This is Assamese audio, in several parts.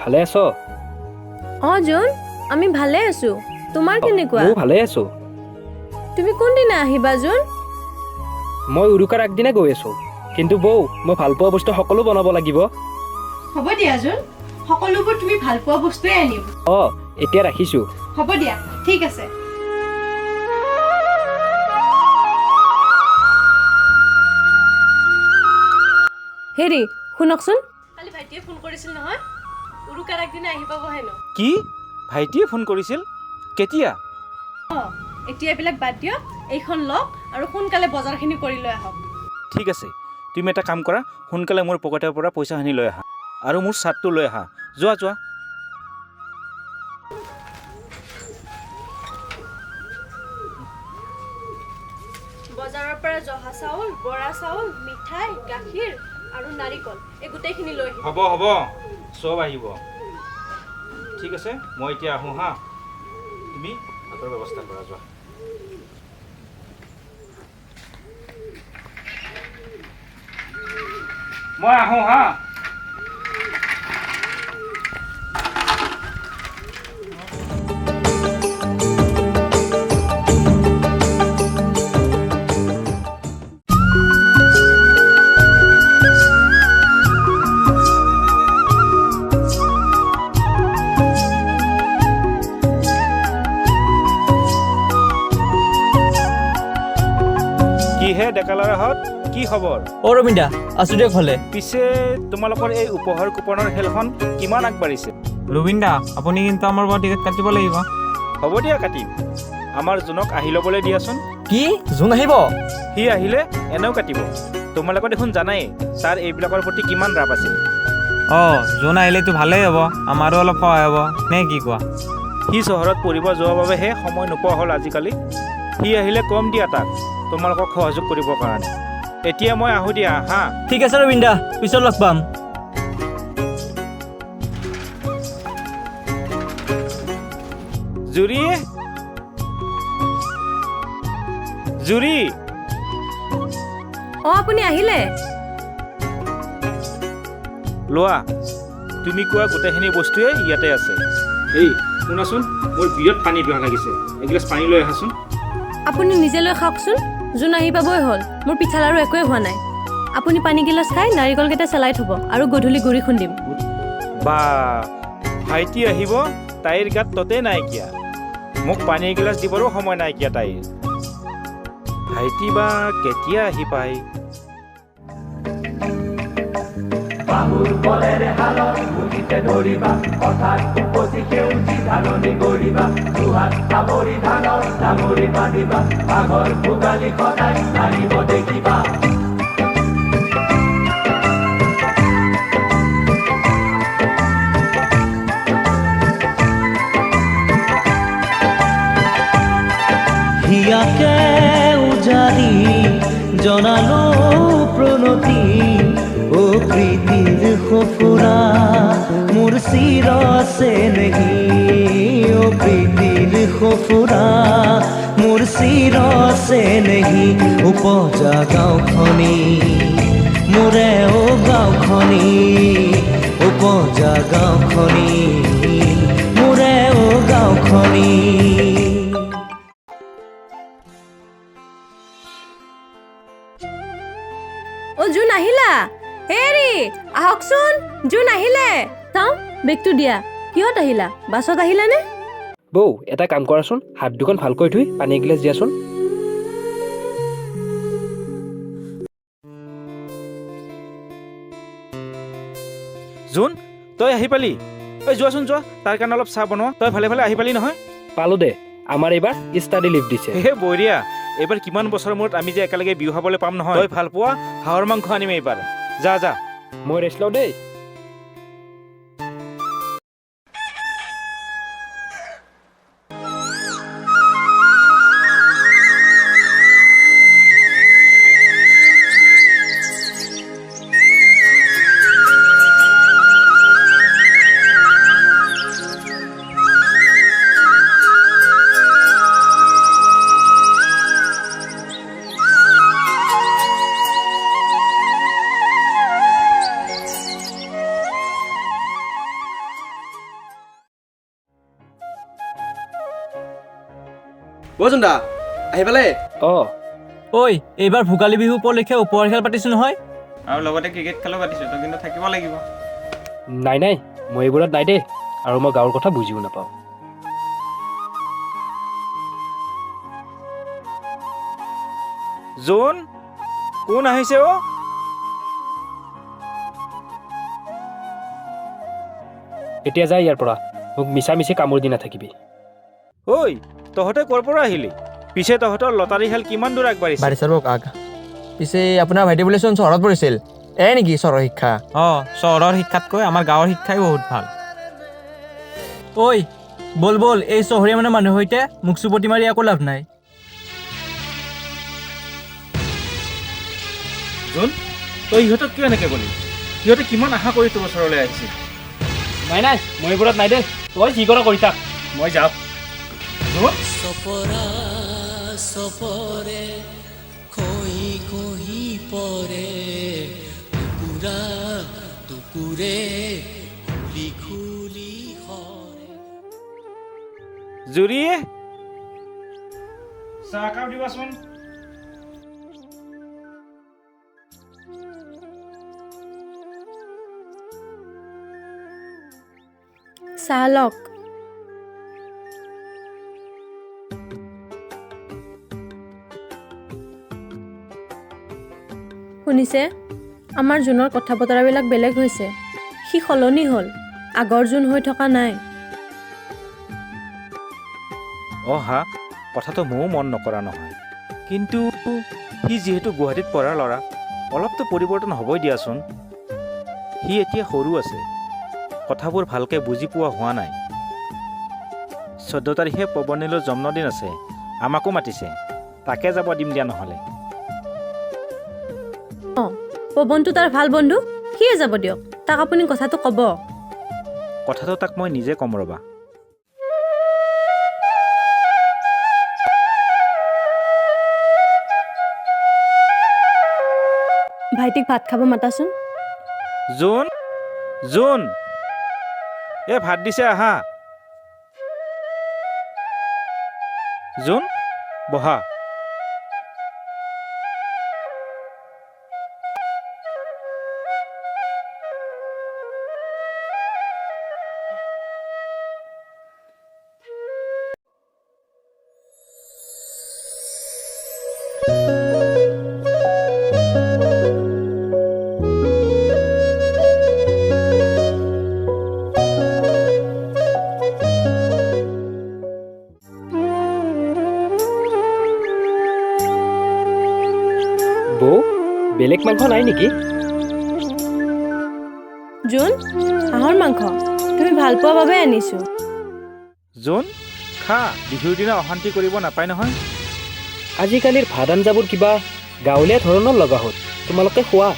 ভালে আছ? অঁ জোন, আমি ভালে আছো। তোমাৰ কেনেকুৱা? ময়ো ভালে আছো। তুমি কোনদিনা আহিবা জোন? মই উৰুকাৰ আগদিনা গৈ আছো। কিন্তু বৌ, মই ভাল পোৱা বস্তু সকলো বনাব লাগিব। হ'ব দিয়া জোন, সকলোবোৰ তুমি ভাল পোৱা বস্তুৱে আনিম। অঁ, এতিয়া ৰাখিছো। হ'ব দিয়া, ঠিক আছে। হেৰি শুনকচোন, কালি ভাইটিয়ে ফোন কৰিছিল নহয়, উৰুকাৰ আগদিনা আহি পাব হেনো। কি, ভাইটিয়ে ফোন কৰিছিল? কেতিয়া? এতিয়া এইবিলাক বাদ দিয়ক, এইখন লওক আৰু সোনকালে বজাৰখিনি কৰি লৈ আহক। ঠিক আছে, তুমি এটা কাম কৰা, সোনকালে মোৰ পকেটৰ পৰা পইচাখিনি লৈ আহা আৰু মোৰ চাৰ্টটো লৈ আহা। যোৱা যোৱা। বজাৰৰ পৰা জহা চাউল, বৰা চাউল, মিঠাই, গাখীৰ আৰু নাৰিকল এই গোটেইখিনি লৈ আহিব। হ'ব হ'ব, চব আহিব। ঠিক আছে, মই এতিয়া আহোঁ হা, তুমি ভাতৰ ব্যৱস্থা কৰা যোৱা। মই আহোঁ হা। কিহে ডেকা ল'ৰাহঁত, কি খবৰ? অ' ৰবীন দা, আছো দিয়ক ভালে। পিছে তোমালোকৰ এই উপহাৰ কুপনৰ খেলখন কিমান আগবাঢ়িছে? ৰবীন দা, আপুনি কিন্তু আমাৰ পৰা টিকেট কাটিব লাগিব। হ'ব দিয়া, কাটিম। আমাৰ জোনক আহি ল'বলৈ দিয়াচোন। কি, জোন আহিব? সি আহিলে এনেও কাটিব। তোমালোকে দেখোন জানাই তাৰ এইবিলাকৰ প্ৰতি কিমান ৰাপ আছিল। অঁ, জোন আহিলেতো ভালেই হ'ব, আমাৰো অলপ সহায় হ'ব, নে কি কোৱা? সি চহৰত পঢ়িব যোৱাৰ বাবেহে সময় নোপোৱা হ'ল আজিকালি। সি আহিলে কম দিয়া তাক তোমালোকক সহযোগ কৰিবৰ কাৰণে। এতিয়া মই আহোঁ দিয়া হা। ঠিক আছে ৰবীন দা, পিছত লগ পাম। জুৰি, জুৰি। অঁ, আপুনি আহিলে? লোৱা, তুমি কোৱা গোটেইখিনি বস্তুৱে ইয়াতে আছে। এই শুনাচোন, মোৰ বিৰাট পানী পিয়াহ লাগিছে, এগিলাচ পানী লৈ আহাচোন। আপুনি নিজে লৈ খাওকচোন, জোন আহি পাবই হ'ল। মোৰ পিঠা লাৰু একোৱে হোৱা নাই। আপুনি পানীগিলাচ খাই নাৰিকলকেইটা চেলাই থ'ব আৰু গধূলি গুড়ি খুন্দিম। বা, ভাইটি আহিব, তাইৰ গাত ততে নাইকিয়া। মোক পানী এগিলাচ দিবৰো সময় নাইকিয়া তাইৰ। ভাইটি বা কেতিয়া আহি পায়? হিয়াকে উজাৰি জনালো প্ৰণতি, অ প্ৰীতিৰ সফুৰা মোৰ চিৰ চেনেহী, অ প্ৰীতিৰ সফুৰা মোৰ চিৰ চেনেহী। উপজা গাঁওখনি মোৰে, অ গাঁওখনি, উপজা গাঁওখনি মোৰে, অ গাঁওখনি। অ' জোন আহিলা? হেৰি আহকচোন, জোন আহিলে। চাওঁ বেগটো দিয়া। কিহত আহিলা, বাছত আহিলানে? বৌ, এটা কাম কৰাচোন, হাত দুখন ভালকৈ ধুই পানী এগিলাচ দিয়াচোন। জোন, তই আহি পালি? ঐ যোৱাচোন যোৱা, তাৰ কাৰণে অলপ চাহ বনোৱা। তই ভালে ভালে আহি পালি নহয়? পালো দে, আমাৰ এইবাৰ ষ্টাডি লিভ দিছে। হে বঢ়িয়া, এইবাৰ কিমান বছৰৰ মূৰত আমি যে একেলগে বিহু খাবলৈ পাম নহয়। তই ভাল পোৱা হাঁহৰ মাংস আনিম এইবাৰ। যা যা। মই ৰেষ্ট লওঁ দেই। অ' জোনদা, আহি পালে? অঁ। ঐ, এইবাৰ ভোগালী বিহু উপলক্ষে উপহাৰ খেল পাতিছোঁ নহয়। আৰু লগতে ক্ৰিকেট খেলো পাতিছোঁ, তই কিন্তু থাকিব লাগিব। নাই নাই, মই এইবোৰত নাই দেই, আৰু মই গাঁৱৰ কথা বুজিও নাপাওঁ। জোন, কোন আহিছে অ'? এতিয়া যা ইয়াৰ পৰা, মোক মিছা মিছি কামোৰ দি নাথাকিবি। ঐ, তহঁতে ক'ৰ পৰা আহিলি? পিছে তহঁতৰ লটাৰী খেল কিমান দূৰ আগবাঢ়িছে? বাঢ়িছে ৰ'ব আগ। পিছে আপোনাৰ ভাইটি বোলেচোন চহৰত পঢ়িছিল, এয়াই নেকি চহৰৰ শিক্ষা? অঁ, চহৰৰ শিক্ষাতকৈ আমাৰ গাঁৱৰ শিক্ষাই বহুত ভাল। ঐ ব'ল ব'ল, এই চহৰীয়া মানে মানুহৰ সৈতে মুখ চুপতি মাৰি একো লাভ নাই। জোন, তই ইহঁতক কিয় এনেকৈ ক'লি? সিহঁতে কিমান আশা কৰি তোৰ ওচৰলৈ আহিছিল। নাই নাই, মই এইবোৰত নাই দেই, তই যি কৰা কৰি থাক, মই যাওঁ। জোন। চপৰা চপৰে খহি খহি পৰে, টুকুৰা টুকুৰে খুলি খুলি সৰে। জুৰি, চাহ একাপ দিবাচোন। চাহ লওক। শুনিছে, আমাৰ জোনৰ কথা বতৰাবিলাক বেলেগ হৈছে। সি সলনি হ'ল, আগৰ জোন হৈ থকা নাই। অঁ হা, কথাটো ময়ো মন নকৰা নহয়, কিন্তু সি যিহেতু গুৱাহাটীত পঢ়া ল'ৰা, অলপতো পৰিৱৰ্তন হ'বই দিয়াচোন। সি এতিয়া সৰু আছে, কথাবোৰ ভালকৈ বুজি পোৱা হোৱা নাই। 14 তাৰিখে পৱনীলৰ জন্মদিন আছে, আমাকো মাতিছে, তাকে যাব দিম দিয়া নহ'লে। অঁ, পৱনটো তাৰ ভাল বন্ধু, সিয়ে যাব দিয়ক। তাক আপুনি কথাটো ক'ব। কথাটো তাক মই নিজে ক'ম ৰ'বা। ভাইটিক ভাত খাব মাতাচোন। জোন, জোন, এই ভাত দিছে, আহা। জোন, বহা। বৌ, বেলেগ মাংস নাই নেকি? জোন, হাঁহৰ মাংস তুমি ভাল পোৱা বাবে আনিছোঁ। জোন, খা, বিহুৰ দিনা অশান্তি কৰিব নাপায় নহয়। আজিকালিৰ ভাত আঞ্জাবোৰ কিবা গাঁৱলীয়া ধৰণৰ লগা হ'ল, তোমালোকে খোৱা।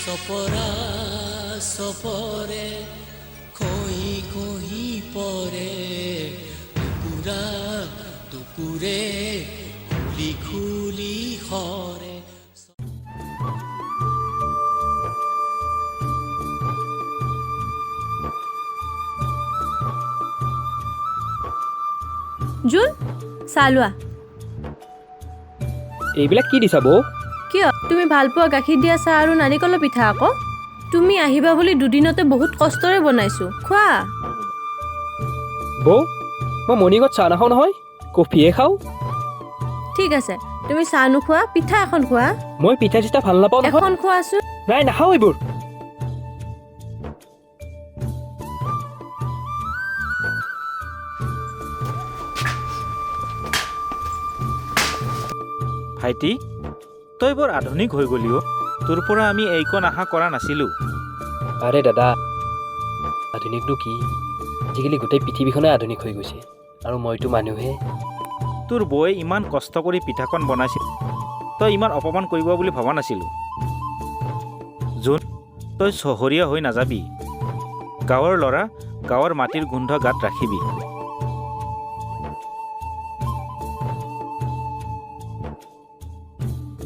চপৰা চপৰে খহি খহি পৰে, টুকুৰা টুকুৰে খুলি খুলি সৰে। জোন, চাহ লোৱা। এইবিলাক কি দিছা বৌ? কিয়, তুমি ভাল পোৱা গাখীৰ দিয়া চাহ আৰু নাৰিকলৰ পিঠা আকৌ। তুমি আহিবা বুলি দুদিনতে বহুত কষ্টৰে বনাইছোঁ, খোৱা। বৌ, মই মৰ্ণিঙত চাহ নাখাওঁ নহয়, কফিহে খাওঁ। ঠিক আছে, তুমি চাহ নোখোৱা, পিঠা এখন খোৱা। মই পিঠা চিঠা ভাল নাপাওঁ নহয়। এখন খোৱাচোন। নাই, নাখাওঁ এইবোৰ। ভাইটি, তই বৰ আধুনিক হৈ গ'লি অ'। তোৰ পৰা আমি এইকণ আশা কৰা নাছিলোঁ। আৰে দাদা, আধুনিকনো কি? আজিকালি গোটেই পৃথিৱীখনে আধুনিক হৈ গৈছে, আৰু মইতো মানুহে। তোৰ বৌয়ে ইমান কষ্ট কৰি পিঠাখন বনাইছিল, তই ইমান অপমান কৰিব বুলি ভবা নাছিলোঁ। জোন, তই চহৰীয়া হৈ নাযাবি, গাঁৱৰ ল'ৰা, গাঁৱৰ মাটিৰ গোন্ধ গাত ৰাখিবি।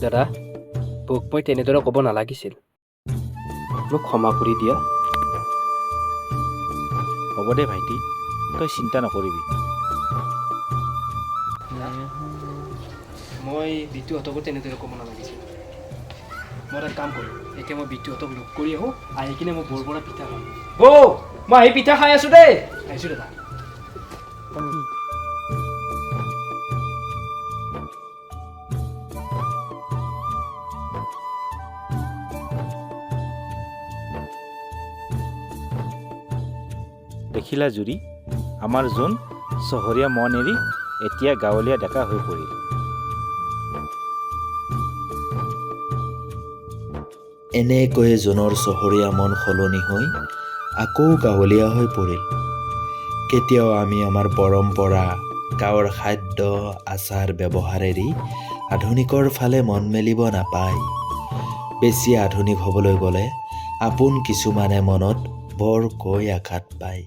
দাদা, বৌক মই তেনেদৰে ক'ব নালাগিছিল, মোক ক্ষমা কৰি দিয়া। হ'ব দে ভাইটি। তই চিন্তা নকৰিবি। মই বিটুহঁতকো তেনেদৰে ক'ব নালাগিছিল। মই এটা কাম কৰোঁ, এতিয়া মই বিটুহঁতক লগ কৰি আহোঁ, আহি কিনে মই বৌৰ পৰা পিঠা খাম। বৌ, মই আহি পিঠা খাই আছোঁ দেই। আহিছোঁ দাদা। দেখিলা জুৰি, আমাৰ জোন চহৰীয়া মন এৰি এতিয়া গাঁৱলীয়া ডেকা হৈ পৰিল। এনেকৈয়ে জোনৰ চহৰীয়া মন সলনি হৈ আকৌ গাঁৱলীয়া হৈ পৰিল। কেতিয়াও আমি আমাৰ পৰম্পৰা, গাঁৱৰ খাদ্য, আচাৰ ব্যৱহাৰ এৰি আধুনিকৰ ফালে মন মেলিব নাপায়। বেছি আধুনিক হ'বলৈ গ'লে আপোন কিছুমানে মনত বৰকৈ আঘাত পায়।